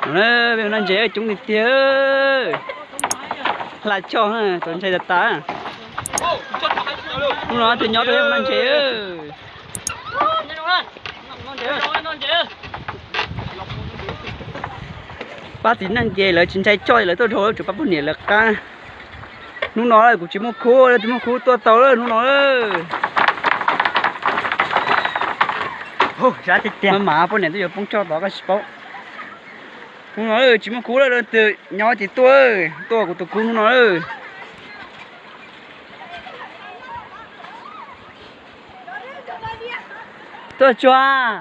Peb mus noj ntses coob tiag tiag. Hla choj, txaus ntshai tas tas. Hnub no tus nyob peb mus noj ntses. Pab txiv neej ces lawv tsis ntshai choj, lawv tuaj dhau, lawv tsuas pab poj niam lawv qab. Hnub no kuv tsis muaj khub, tsis muaj khub tuaj tau lawm hnub no. Mas mas poj niam twb yuav poob choj tod koj tsis paub. Hnub no tsis muaj khub lawm, leej twg nyob ces tuaj, tuaj kuv tus khub hnub no. Tuaj tsuag.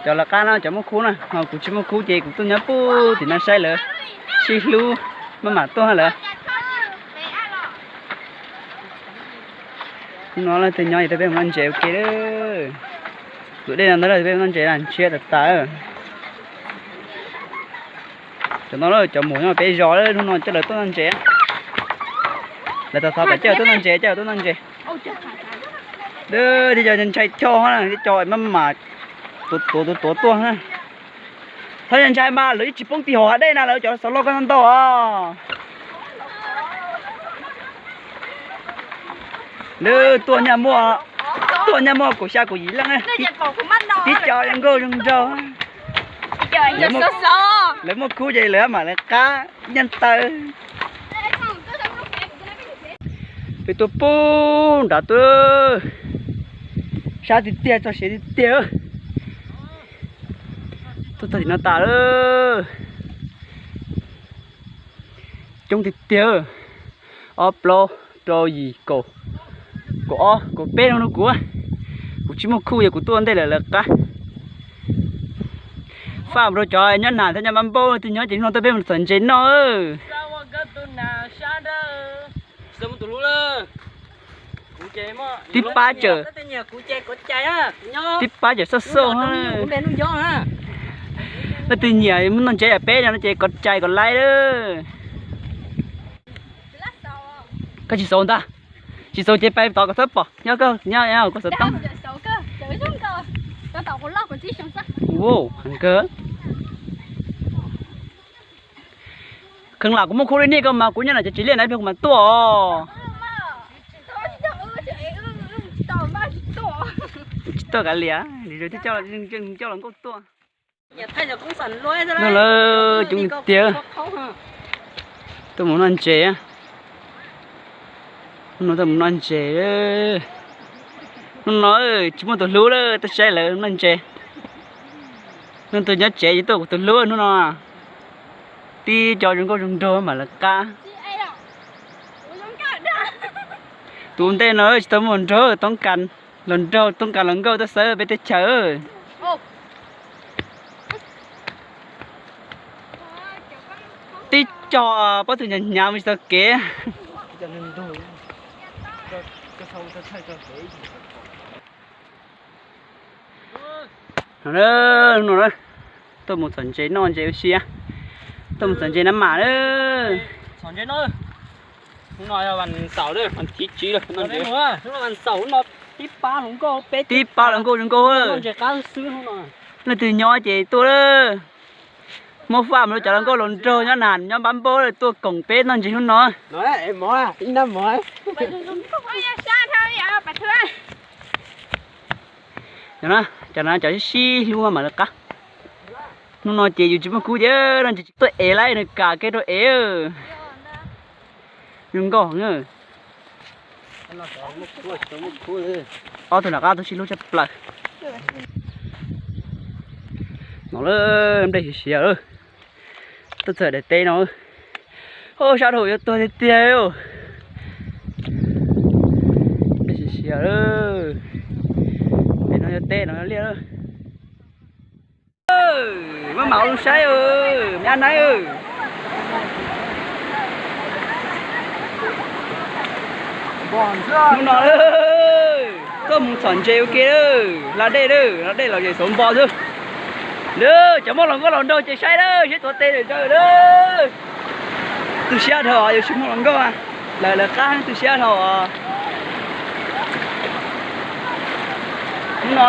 Cov lawv qab no cov muaj khub na, ho kuv tsis muaj khub ces kuv tuaj nyob puag tim no saib lawv sib hlub, maj mam tuaj lawm. Hnub no leej twg nyob ces peb mus noj ntses ua ke. Tus dej no ntawd peb mus noj ntses ntshiab tas tas. Cov no cov muam nyob peb zos, hnub no coj lawv tuaj noj ntses. Lawv thov thov kom coj lawv tuaj noj ntses, coj lawv tuaj noj ntses. Twb cov ntshai choj, twb cov maj mam tuav tuav tuav tuaj. Thov ntshai mas lawv yeej tsis poob tim hauv hav dej na, lawv cov xov loj koj ntau os. Lawv tuaj nyaj muaj, tuaj nyaj muaj kaum xya kaum yim leej, tib co zoo nkauj zoo nraug. Lawv muaj khub ces lawv mam lawv qab nyeej taw. Peb tuaj puag nrad tuaj, sab tiag tiag, txog siav tiag tiag. Tuaj txog tim no tas lawm. Coob tiag tiag, ob plaub rau yim kaum, kaum ob kaum peb no kuv, kuv tsis muaj khub, yog kuv tuaj ntej lawm lawv qab. Faj rau cov nyob Nas thiab nyob Npab Npauj, leej twg nyob ces hnub no peb mus txhom ntses noj. Tib pab tawm, tib pab tawm xauj xauj. Leej twg nyiam mus noj ntses yam peb no ces kov cai kov laib lawm. Koj tsis xauv ntag, tsis xauv ces pais tod kom txhob pom nyob koj nyob koj xauv toob. Heev kawg. Kheev lam kuv muaj khub li nej koj mas kuv nyob no ces tsis liaj na, kuv mas tuaj os. Tsis tuaj kav liam, coj los nkauj tuaj. No lawm coob tiag. Tuaj mus noj ntses, hnub no tuaj mus noj ntses. Hnub no tsis muaj tus hlub lawm, tuaj saib lawv noj ntses. Hnub twg nyob tsev ces tuaj kuv tus hlub hnub no. Tib co zoo nkauj zoo nraug mam lawv qab. Tus ntej no tsis tau muaj nraug, toob kas los nraug, toob kas los nkauj tuaj xawb peb teb chaws. Tib co pob tw hnyav hnyav mus tsis tau kev. No, tuaj mus txhom ntses noj ntses ua si, tuaj mus txhom ntses na mam. Tib pab los nkauj zoo nkauj. Leej twg nyob ces tuaj lawm. Muab faj mus rau cov los nkauj los nraug nyob Nas nyob Npab Npauj tuaj koom peb noj ntses hnub no. Cov no cov sib sib hlub mam lawv qab. Hnub no ces yus tsis muaj khub ces noj ntses tsis tuaj ev lawm, nws kam kev rau ev. Zoo nkauj heev. Ob tug nram qab tub sib hlub tshaj plaws. No lawm, nplej siav siav lawm. Tuaj txog daim teb no, sab dhau yuav tuag tiag tiag. Nplej siav siav lawm. Pem no yog teb, no yog liaj lawm. Maj mam ua zoo saib, me ab naib. Hnub no tuaj mus txhom ntses ua ke, hla dej, hla dej los ces xauv npo xwb. Cov muaj hluas nkauj hluas nraug ces saib lawm, saib tuav tes lawm. Tus siab dhau yuav tsis muaj hluas nkauj, lawv lawv qab tus siab dhau. Hnub no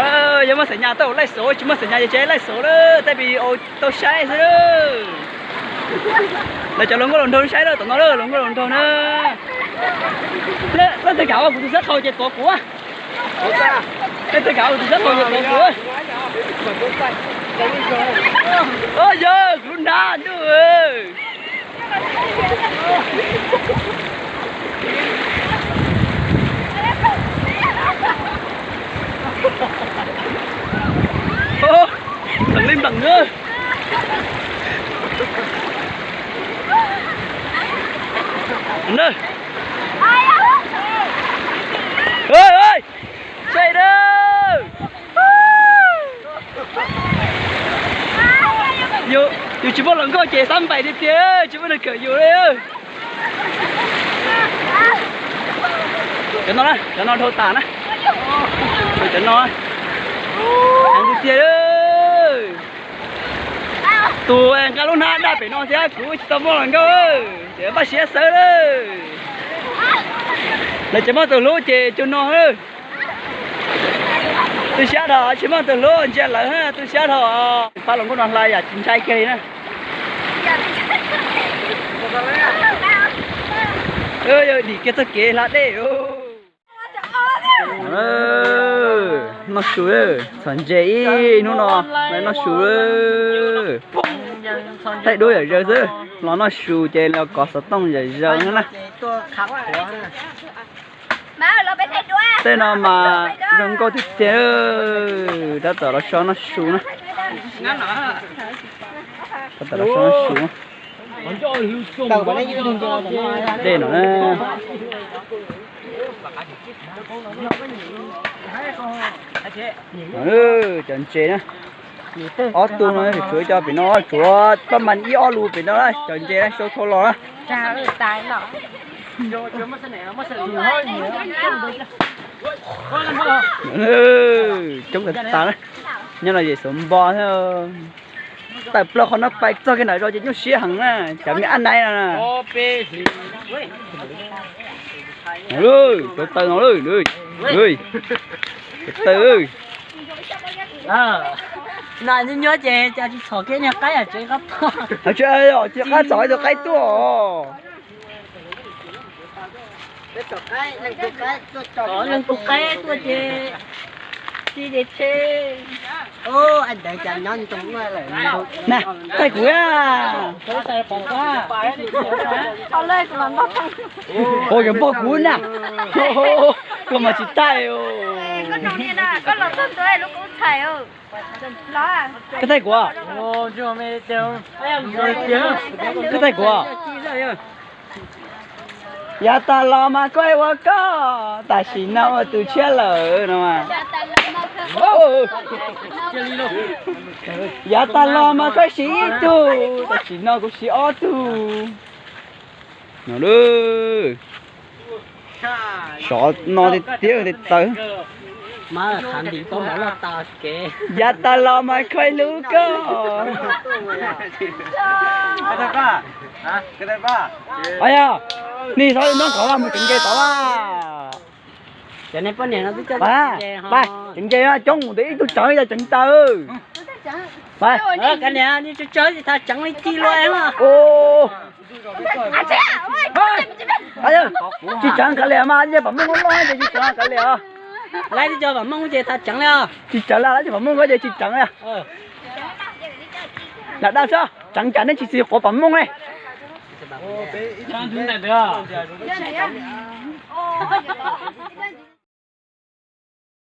yog muaj xeem nyas tau laij xov, tsis muaj xeem nyas ces tsis laij xov lawm, tej video tau saib xwb lawm. Lawv cov hluas nkauj hluas nraug saib lawm, tom no lawm hluas nkauj hluas nraug na. Leej twg kam ua kuv tus xab qhaus ces tuav kuv. Leej twg kam ua kuv tus xab qhaus ces tuav kuv. Yog kuv lub hnab ntuj. Txheem li npleem na. Saib na. Yus tsis muaj hluas nkauj ces xab npaim tiag tiag, tsis muaj neeg kawm yus li. Cov no na, cov no dhau tas na. Cov no heev tiag tiag. Tus nqa lub hnab daj pem no thiab kuv tsis tau muaj hluas nkauj, ces npaj siab xawb lawm. Lawv tsis muaj tus hlub ces cuag no. Tu siab dhau, tsis muaj tus hlub ntsia lawv tu siab dhau. Pab hluas nkauj no hla yam tsis ntshai kiag li na. Yog dim kiag txoj kev hla dej. Noj su, txhom ntses ib hnub no, noj su. Thaij duab yam zaws xwb, los noj su ces los kov xov tooj yam zaws na. Tej no mas zoo nkauj tiag tiag, tab tom los so noj su na. Tab tom los so noj su. Dej no na. Cov ntses na, ob tug no tshuav cov pem no, tshuav pab mas ib ob lus pem no, cov ntses na sau thau los na. Coob tas tas na, nyob no yem xav npo thiab. Tawm plaws qhov no pais txog kiag nram zos ces nyuaj siab heev na, cov me ab nai no na. Cov taw no, cov taw. Nyuaj nyuaj ces cas tsis txhom kiag niag qaib tsev qab tog. Tsis qab txhom ib tug qaib tuaj. Leej tug qaib tuaj ces tib ces tshe. Na, thaij kuv na. Ua yog npog kuv na. Koj mas tsis thaij. Koj thaij kuv. Koj thaij kuv. Yav tas los mas koj ua koj, tam sim no ua tus tshiab lawm no. Yav tas los mas koj siv ib tug, tam sim no kuv siv ob tug. No lawm. Sov no tiag tiag tes taw. Yav tas los mas koj hlub koj. Yog, nej xov nyob qhov mus tseem nce tod a. Pais, tseem nce coob mus ntawd ib tug tseev yog tseev taw. Pais, tsis tseev kav liam mas, yog pam mooj loj loj ces tsis tseev kav liam os. Laib tib co pam mooj ces tha tseev li os. Tsis tseev li, laib tib pam mooj ko ces tsis tseev li. Lam daj xwb, tseev cas neb tsis txi quav pam mooj ne.